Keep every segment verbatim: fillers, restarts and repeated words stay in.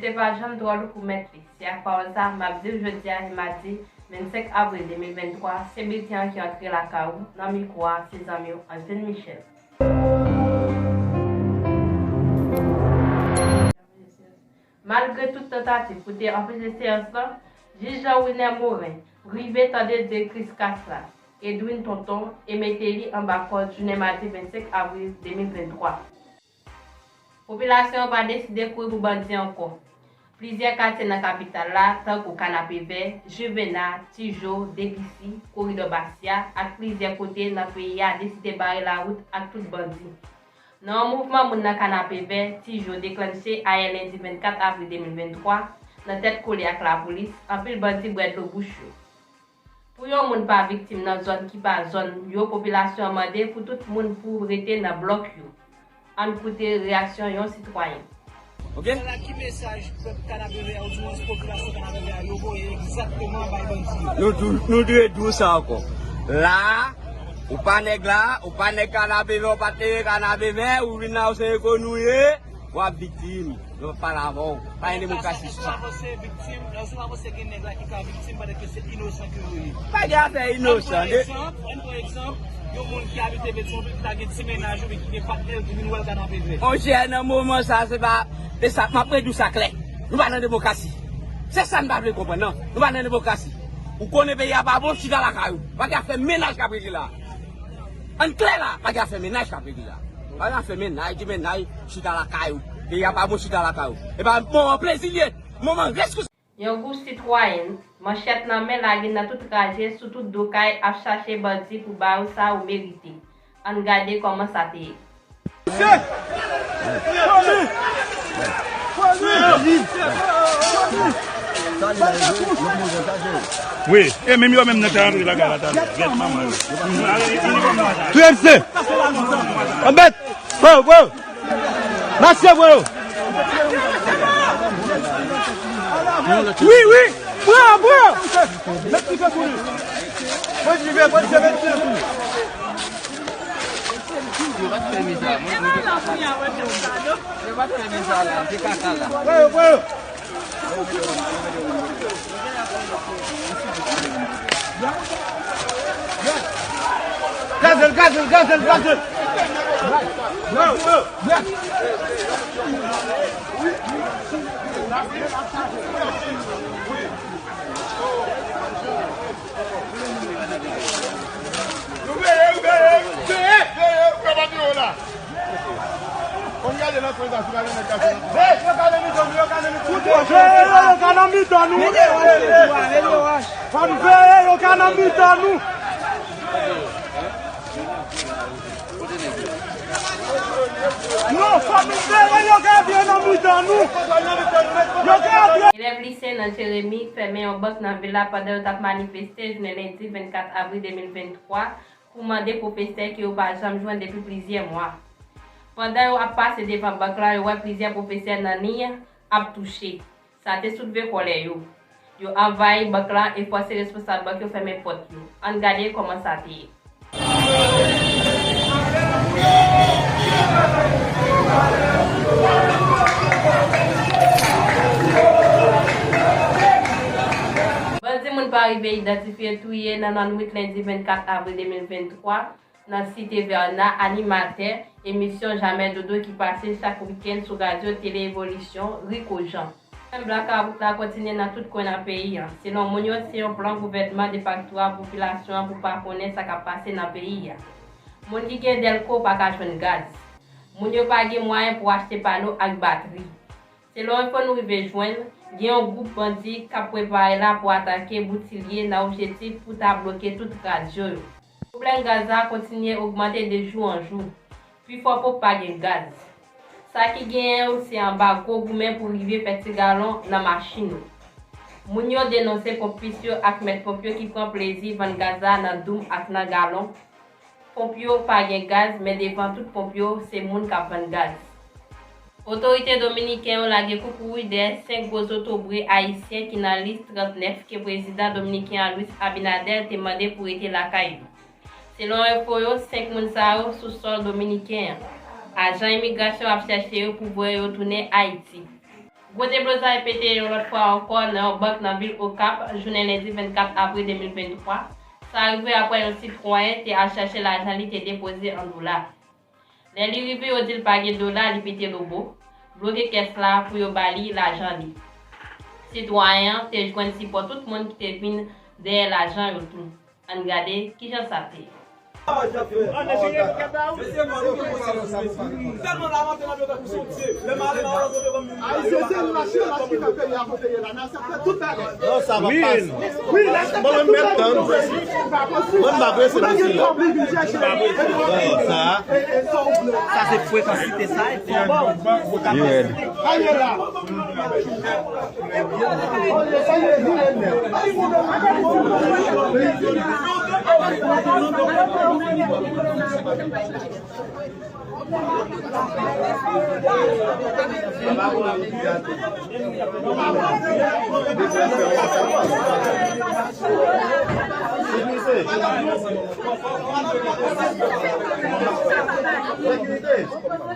Te pa janm dwòl kou mèt li. Se ak pawòl sa a, m ap di w jodi a, e madi vennsenk avril de mil venntwa, se bilten an ki antre lakay ou, nan mikwo a, se zanmi w, Angeline Michel. Malgre tout tantativ pou te anpeche seyans lan, jij Jean Wilner Morin rive tande direktris kas la, Edwine Tonton, e mete li anba kòd jounen madi vennsenk avril de mil venntwa. Popilasyon an pa deside kouri pou bandi ankò. Plizyè katye nan kapital la, tankou Kanapevè, Juvena, Tijo, Degisi, Koridò Basya, ak plizyè kote nan peyi a deside bare lawout ak tout bandi. Nan yon mouvman moun nan Kanapevè, Tijo deklanche ayè lendi vennkat avril de mil venntwa, nan tèt kole ak lapolis, anpil bandi bwè dlo bouch yo. Pou yon moun pa viktim nan zòn ki pa zòn yo, popilasyon an mande pou tout moun pou rete nan blòk yo. Ann koute reyaksyon yon sitwayen. Ok? Ala ki mesaj pèp Kanapevè a, oudimwens popilasyon Kanapevè a, yo voye egzakteman bay bandi yo? Nou tou, nou dwe di w sa ankò. La, ou pa nèg la, ou pa nèg Kanapevè, ou pa te Kanapevè, ou vin la, ou se eko nou ye, w ap viktim. Yo pa pale avè w. Pa gen demokrasi sou sa. Lè w avanse viktim, lè w avanse gen nèg la ki ka viktim pandan ke se inosan ke yo ye. Pa gen afè inosan. Ann pran egzanp, ann pran egzanp, yon moun ki abite Petyonvil ki ta gen ti mennaj oubyen ki gen patnè l ki vin wè l Kanapevè. Monchè, nan moman sa, se pa, e sa, m ap redi w sa klè. Nou pa nan demokrasi. Se sa n pa vle konprann, non. Nou pa nan demokrasi. Ou konnen peyi a pa bon, chita lakay ou. Pa gen afè mennaj k ap regle la. Ann klè la, pa gen afè mennaj k ap regle la. Pa gen afè mennaj, di mennaj, chita lakay ou. Peyi a pa bon, chita lakay ou. E pa moman plezi l ye, moman reskous. Yon gwoup sitwayen, manchèt nan men, lage nan tout raje, sou tout do kay, ap chache bandi pou ba yo sa yo merite. Ann gade kòman sa te ye. Wi, e menm yo menm nan te antre lakay la talè. Gèt manman yo. Touye misye. Anbèt. Bro, bro. Mache, bro. Wi, wi. Bro, bro. Met ti fè sou li. Pran ti fè, pran ti fè, met ti fè sou li. Yo pa t fè mizè a, mwen, mwen te kaka la. Yo pa t fè mizè a la, te kaka la. Voye, voye. Gaze l, gaze l, gaze l, gaze l. Voye, voye. Nou veye, nou veye, nou veye, nou veye, nou veye bandi yo la. Konn gade nan kwen sa, si pa gen nèg kase nan kwen. Hey, yo kale mitan nou, yo kale mitan nou. Fò n veye, yo ka nan mitan nou. Fò n veye, yo ka nan mitan nou. Non, fò nou veye yo ka antre nan mitan nou. Yo ka antre. Elèv lise nan Jeremi fèmen yon bank nan vil la pandan yo t ap manifeste jounen lendi vennkat avril de mil venntwa pou mande pwofesè ke yo pa janm jwenn depi plizyè mwa. Pandan yo ap pase devan bank la, yo wè plizyè pwofesè nan liy ap touche. Sa te soulve kòlè yo. Yo anvayi bank la e fòse responsab bank yo fèmen pòt yo. Ann gade kòman sa te ye. Bandi moun pa rive idantifye touye nan lannwit lendi vennkat avril de mil venntwa, nan Site Verna, animatè emisyon Jamè Dodo ki pase chak wikenn sou radyo Tele Evolisyon, Rico Jean. Pwoblèm blakawout la kontinye nan tout kwen nan peyi a. Selon moun yo, se yon plan gouvènman defakto a popilasyon an pou pa konnen sa k ap pase nan peyi a. Moun ki gen dèlko pa ka jwenn gaz. Moun yo pa gen mwayen pou achte pano ak batri. Selon enfo nou rive jwenn, gen yon gwoup bandi k ap prepare la pou atake Boutilye nan objektif pou ta bloke tout radyo yo. Pwoblèm gaz la kontinye ogmante de jou an jou. Pifò pòp pa gen gaz. Sa ki genyen yo se anba gwo goumen pou rive fè ti galon nan machin yo. Moun yo denonse ponpis yo ak mèt ponp yo ki pran plezi vann gaz la nan doum ak nan galon. Ponp yo pa gen gaz, men devan tout ponp yo, se moun k ap vann gaz. Otorite dominiken yo lage koukouri dèyè senk gwo zotobre ayisyen ki nan lis trannèf ke prezidan dominiken an Luis Abinader te mande pou rete lakay yo. Selon enfo yo, senk moun sa yo sou sòl dominiken an. Ajan imigrasyon ap chèche yo pou voye yo tounen Ayiti. Gwo deblozay pete yon lòt fwa ankò nan yon bank nan vil Okap, jounen lendi vennkat avril de mil venntwa. Sa rive apre yon sitwayen te al chache lajan li te depoze an dola. Lè li rive, yo di l pa gen dola, li pete lobo, bloke kès la pou yo ba li lajan li. Sitwayen an te jwenn sipò tout moun ki te vin dèyè lajan yo tou. Ann gade kijan sa te ye. Non, sa va pase. Mwen menm mèt tann. Mwen m pa prese mesye. M pa prese. Non, sa. Sa se frekansite sa. Li rèd.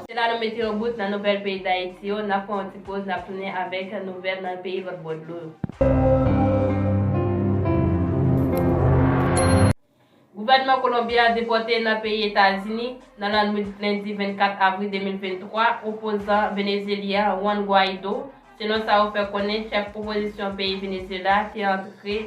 Se la nou mete yon bout nan nouvèl peyi Dayiti yo, n ap pran yon ti poz, n ap tounen avèk nouvèl nan peyi lòt bò dlo yo. Gouvènman Kolonbi a depòte nan peyi Etazini, nan lannwit lendi vennkat avril de mil venntwa, opozan venezyelyen Juan Guaido, selon sa yo fè konnen, chèf opozisyon peyi Venezyela te antre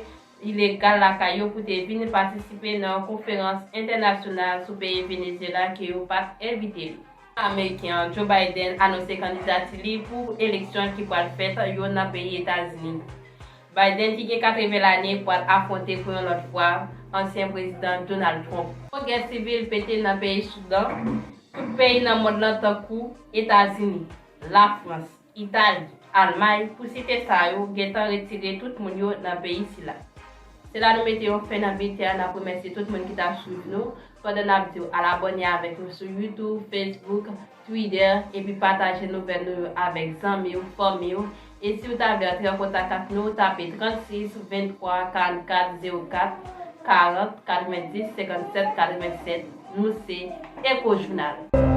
ilegal lakay yo pou te vin patisipe nan yon konferans entènasyonal sou peyi Venezyela ke yo pa t envite li. Prezidan ameriken an, Joe Biden, anonse kandidati li pou eleksyon ki pral fèt yo nan peyi Etazini. Biden, ki gen katreven lane, pral afwonte pou yon lòt fwa ansyen prezidan Donald Trump. Yon gè sivil pete nan peyi Soudan, tout peyi nan mond lan tankou Etazini, Lafrans, Itali, Almay, pou site sa yo, gentan retire tout moun yo nan peyi sila. Se la nou mete yon fen nan bilten an, n ap remèsye tout moun ki t ap swiv nou, pandan n ap di w al abòne avèk nou sou YouTube, Facebook, Twitter, epi pataje nouvèl nou yo avèk zanmi w, fanmi w. E si w ta vle antre an kontak ak nou, tape trannsis venntwa karannkat zewo kat karant katrevendis senkannsèt katrevennsèt. Nou se Echo Journal.